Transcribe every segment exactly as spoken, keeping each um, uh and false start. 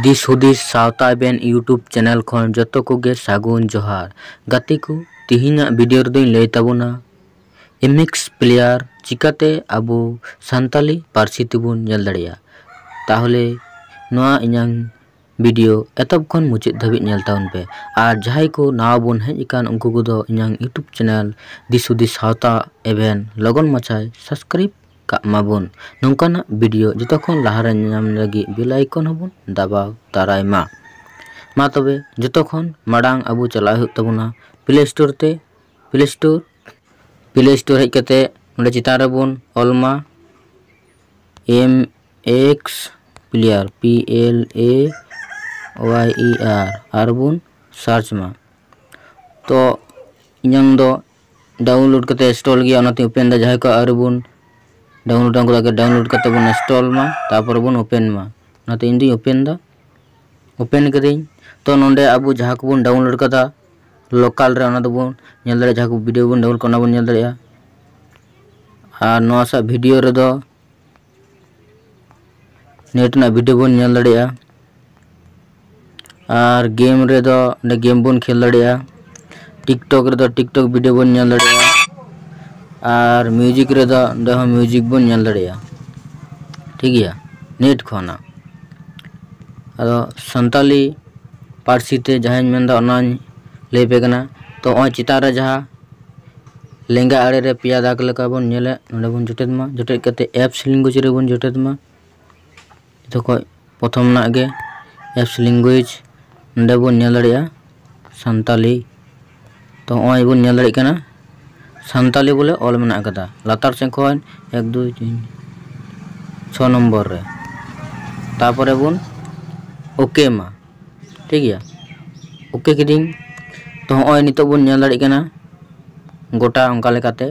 ᱫᱤᱥ ᱦᱩᱫᱤᱥ ᱥᱟᱶᱛᱟ ᱮᱵᱷᱮᱱ YouTube ᱪᱮᱱᱮᱞ ᱠᱷᱚᱱ ᱡᱚᱛᱚ ᱠᱚᱜᱮ ᱥᱟᱹᱜᱩᱱ ᱡᱚᱦᱟᱨ᱾ ᱜᱟᱛᱮ ᱠᱚ, ᱛᱤᱦᱤᱧᱟᱜ ᱵᱷᱤᱰᱤᱭᱳ ᱨᱮᱫᱚᱧ ᱞᱟᱹᱭ ᱛᱟᱵᱚᱱᱟ ᱮᱢᱮᱠᱥ ᱯᱞᱮᱭᱟᱨ ᱪᱤᱠᱟᱛᱮ ᱟᱵᱚ ᱥᱟᱱᱛᱟᱞᱤ ᱯᱟᱹᱨᱥᱤ ᱛᱮᱵᱚᱱ ᱧᱮᱞ ᱫᱟᱲᱮᱭᱟᱜᱼᱟ᱾ ᱛᱟᱦᱚᱞᱮ ᱱᱚᱣᱟ ᱤᱧᱟᱹᱝ ᱵᱷᱤᱰᱤᱭᱳ ᱮᱛᱚᱦᱚᱵ ᱠᱷᱚᱱ ᱢᱩᱪᱟᱹᱫ ᱫᱷᱟᱹᱵᱤᱡ ᱧᱮᱞ ᱛᱟᱵᱚᱱ ᱯᱮ᱾ ᱟᱨ ᱡᱟᱦᱟᱸᱭ ᱠᱚ ᱱᱟᱣᱟ ᱵᱚᱱ ᱦᱮᱡ ᱟᱠᱟᱱ, ᱩᱱᱠᱩ ᱠᱚᱫᱚ ᱤᱧᱟᱹᱝ YouTube ᱪᱮᱱᱮᱞ ᱫᱤᱥ ᱦᱩᱫᱤᱥ ᱥᱟᱶᱛᱟ ᱮᱵᱷᱮᱱ ᱞᱚᱜᱚᱱ ᱢᱟᱪᱷᱟᱭ ᱥᱟᱵᱥᱠᱨᱟᱭᱤᱵ ᱠᱟᱜ ᱢᱟᱵᱚᱱ᱾ ᱱᱚᱝᱠᱟᱱᱟᱜ ᱵᱷᱤᱰᱤᱭᱳ ᱡᱚᱛᱚ ᱠᱷᱚᱱ ᱞᱟᱦᱟᱨᱮ ᱧᱟᱢ ᱞᱟᱹᱜᱤᱫ ᱵᱮᱞ ᱟᱭᱠᱚᱱ ᱦᱚᱸᱵᱚᱱ ᱫᱟᱵᱟᱣ ᱛᱟᱨᱟᱭ ᱢᱟ᱾ ᱢᱟ ᱛᱚᱵᱮ ᱡᱚᱛᱚ ᱠᱷᱚᱱ ᱢᱟᱲᱟᱝ ᱟᱵᱚ ᱪᱟᱞᱟᱜ ᱦᱩᱭᱩᱜ ᱛᱟᱵᱚᱱᱟ ᱯᱞᱮ ᱥᱴᱳᱨ ᱛᱮ᱾ ᱯᱞᱮ ᱥᱴᱳᱨ, ᱯᱞᱮ ᱥᱴᱳᱨ ᱦᱮᱡ ᱠᱟᱛᱮ ᱚᱸᱰᱮ ᱪᱮᱛᱟᱱ ᱨᱮᱵᱚᱱ ᱚᱞ ᱢᱟ M X player, P L A Y E R, ᱟᱨ ᱵᱚᱱ ᱥᱟᱨᱪ ᱢᱟ᱾ ᱛᱚ ᱤᱧᱟᱹᱝ ᱫᱚ ᱰᱟᱣᱩᱱᱞᱳᱰ ᱠᱟᱛᱮ ᱤᱱᱥᱴᱚᱞ ᱜᱮᱭᱟ, ᱚᱱᱟᱛᱮ ᱳᱯᱮᱱ ᱫᱟ᱾ ᱡᱟᱦᱟᱸᱭ ᱠᱚ ᱟᱹᱣᱨᱤ ᱵᱚᱱ ᱰᱟᱣᱩᱱᱞᱳᱰᱟ, ᱩᱱᱠᱩ ᱫᱚ ᱟᱜᱮ ᱰᱟᱣᱩᱱᱞᱳᱰ ᱠᱟᱛᱮ ᱵᱚᱱ ᱤᱱᱥᱴᱚᱞ ᱢᱟ, ᱛᱟᱨᱯᱚᱨᱮ ᱵᱚᱱ ᱳᱯᱮᱱ ᱢᱟ᱾ ᱚᱱᱟᱛᱮ ᱤᱧ ᱫᱩᱧ ᱳᱯᱮᱱ ᱫᱟ, ᱳᱯᱮᱱ ᱠᱟᱹᱫᱟᱹᱧ᱾ ᱛᱚ ᱱᱚᱰᱮ ᱟᱵᱚ ᱡᱟᱦᱟᱸ ᱠᱚᱵᱚᱱ ᱰᱟᱣᱩᱱᱞᱳᱰ ᱠᱟᱫᱟ ᱞᱳᱠᱟᱞ ᱨᱮ, ᱚᱱᱟ ᱫᱚᱵᱚᱱ ᱧᱮᱞ ᱫᱟᱲᱮᱭᱟᱜᱼᱟ᱾ ᱡᱟᱦᱟᱸ ᱠᱚ ᱵᱷᱤᱰᱤᱭᱳ ᱵᱚᱱ ᱰᱟᱣᱩᱱᱞᱳᱰ ᱠᱟᱜᱼᱟ, ᱚᱱᱟ ᱵᱚᱱ ᱧᱮᱞ ᱫᱟᱲᱮᱭᱟᱜᱼᱟ᱾ ᱟᱨ ᱱᱚᱣᱟ ᱥᱟᱶ ᱵᱷᱤᱰᱤᱭᱳ ᱨᱮᱫᱚ ᱱᱮᱴ ᱨᱮᱱᱟᱜ ᱵᱷᱤᱰᱤᱭᱳ ᱵᱚᱱ ᱧᱮᱞ ᱫᱟᱲᱮᱭᱟᱜᱼᱟ᱾ ᱟᱨ ᱜᱮᱢ ᱨᱮᱫᱚ ᱚᱸᱰᱮ ᱜᱮᱢ ᱵᱚᱱ ᱠᱷᱮᱞ ᱫᱟᱲᱮᱭᱟᱜᱼᱟ᱾ ᱴᱤᱠᱴᱚᱠ ᱨᱮᱫᱚ ᱴᱤᱠᱴᱚᱠ ᱵᱷᱤᱰᱤᱭᱳ ᱵᱚᱱ ᱧᱮᱞ ᱫᱟᱲᱮᱭᱟᱜᱼᱟ᱾ ᱟᱨ ᱢᱤᱭᱩᱡᱤᱠ ᱨᱮᱫᱚ ᱚᱸᱰᱮ ᱦᱚᱸ ᱢᱤᱭᱩᱡᱤᱠ ᱵᱚᱱ ᱧᱮᱞ ᱫᱟᱲᱮᱭᱟᱜᱼᱟ, ᱴᱷᱤᱠ ᱜᱮᱭᱟ, ᱱᱮᱴ ᱠᱷᱚᱱᱟᱜ᱾ ᱟᱫᱚ ᱥᱟᱱᱛᱟᱞᱤ ᱯᱟᱹᱨᱥᱤ ᱛᱮ ᱡᱟᱦᱟᱸᱧ ᱢᱮᱱᱫᱟ, ᱚᱱᱟᱧ ᱞᱟᱹᱭ ᱟᱯᱮ ᱠᱟᱱᱟ᱾ ᱛᱚ ᱱᱚᱜᱼᱚᱭ ᱪᱮᱛᱟᱱ ᱨᱮ ᱡᱟᱦᱟᱸ ᱞᱮᱸᱜᱟ ᱟᱲᱮ ᱨᱮ ᱯᱮᱭᱟ ᱫᱟᱜᱽ ᱞᱮᱠᱟ ᱵᱚᱱ ᱧᱮᱞᱮᱫ, ᱱᱚᱰᱮ ᱵᱚᱱ ᱡᱚᱴᱮᱫ ᱢᱟ᱾ ᱡᱚᱴᱮᱫ ᱠᱟᱛᱮ ᱮᱯᱥ ᱞᱮᱝᱜᱩᱭᱮᱡᱽ ᱨᱮᱵᱚᱱ ᱡᱚᱴᱮᱫ ᱢᱟ᱾ ᱡᱚᱛᱚ ᱠᱷᱚᱡ ᱯᱨᱚᱛᱷᱚᱢ ᱨᱮᱱᱟᱜ ᱜᱮ ᱮᱯᱥ ᱞᱮᱝᱜᱩᱭᱮᱡᱽ, ᱱᱚᱰᱮ ᱵᱚᱱ ᱧᱮᱞ ᱫᱟᱲᱮᱭᱟᱜᱼᱟ ᱥᱟᱱᱛᱟᱞᱤ᱾ ᱛᱚ ᱱᱚᱜᱼᱚᱭ ᱵᱚᱱ ᱧᱮᱞ ᱫᱟᱲᱮᱭᱟᱜ ᱠᱟᱱᱟ ᱥᱟᱱᱛᱟᱞᱤ ᱵᱚᱞᱮ ᱚᱞ ᱢᱮᱱᱟᱜ ᱟᱠᱟᱫᱟ ᱞᱟᱛᱟᱨ ᱥᱮᱫ ᱠᱷᱚᱱ ᱮᱠ, ᱫᱩᱭ, ᱛᱤᱱ, ᱪᱷᱚ ᱱᱚᱢᱵᱚᱨ ᱨᱮ᱾ ᱛᱟᱨᱯᱚᱨᱮ ᱵᱚᱱ ᱳᱠᱮ ᱢᱟ, ᱴᱷᱤᱠ ᱜᱮᱭᱟ, ᱳᱠᱮ ᱠᱤᱫᱟᱹᱧ᱾ ᱛᱚ ᱱᱚᱜᱼᱚᱭ ᱱᱤᱛᱚᱜ ᱵᱚᱱ ᱧᱮᱞ ᱫᱟᱲᱮᱭᱟᱜ ᱠᱟᱱᱟ ᱜᱚᱴᱟ ᱚᱱᱠᱟ ᱞᱮᱠᱟᱛᱮ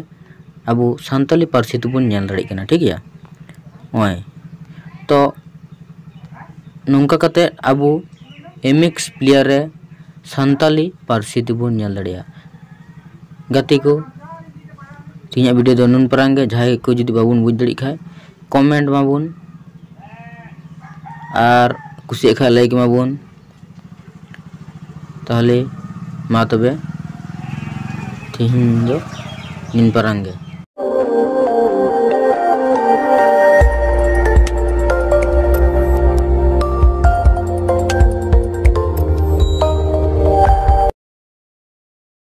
ᱟᱵᱚ ᱥᱟᱱᱛᱟᱞᱤ ᱯᱟᱹᱨᱥᱤ ᱛᱮᱵᱚᱱ ᱧᱮᱞ ᱫᱟᱲᱮᱭᱟᱜ ᱠᱟᱱᱟ, ᱴᱷᱤᱠ ᱜᱮᱭᱟ᱾ ᱱᱚᱜᱼᱚᱭ ᱛᱚ ᱱᱚᱝᱠᱟ ᱠᱟᱛᱮ ᱟᱵᱚ ᱮᱢᱮᱠᱥ ᱯᱞᱮᱭᱟᱨ ᱨᱮ ᱥᱟᱱᱛᱟᱞᱤ ᱯᱟᱹᱨᱥᱤ ᱛᱮᱵᱚᱱ ᱧᱮᱞ ᱫᱟᱲᱮᱭᱟᱜᱼᱟ᱾ ᱜᱟᱛᱮ ᱠᱚ, ᱛᱮᱦᱮᱧᱟᱜ ᱵᱷᱤᱰᱤᱭᱳ ᱫᱚ ᱱᱩᱱ ᱯᱟᱨᱟᱝ ᱜᱮ᱾ ᱡᱟᱦᱟᱸᱭ ᱠᱚ ᱡᱩᱫᱤ ᱵᱟᱵᱚᱱ ᱵᱩᱡᱽ ᱫᱟᱲᱮᱭᱟᱜ ᱠᱷᱟᱡ, ᱠᱚᱢᱮᱱᱴ ᱢᱟᱵᱚᱱ᱾ ᱟᱨ ᱠᱩᱥᱤᱭᱟᱜ ᱠᱷᱟᱱ ᱞᱟᱭᱤᱠ ᱮᱢᱟ ᱵᱚᱱ᱾ ᱛᱟᱦᱚᱞᱮ ᱢᱟ ᱛᱚᱵᱮ ᱛᱮᱦᱮᱧ ᱫᱚ ᱱᱤᱱ ᱯᱟᱨᱟᱝ ᱜᱮ᱾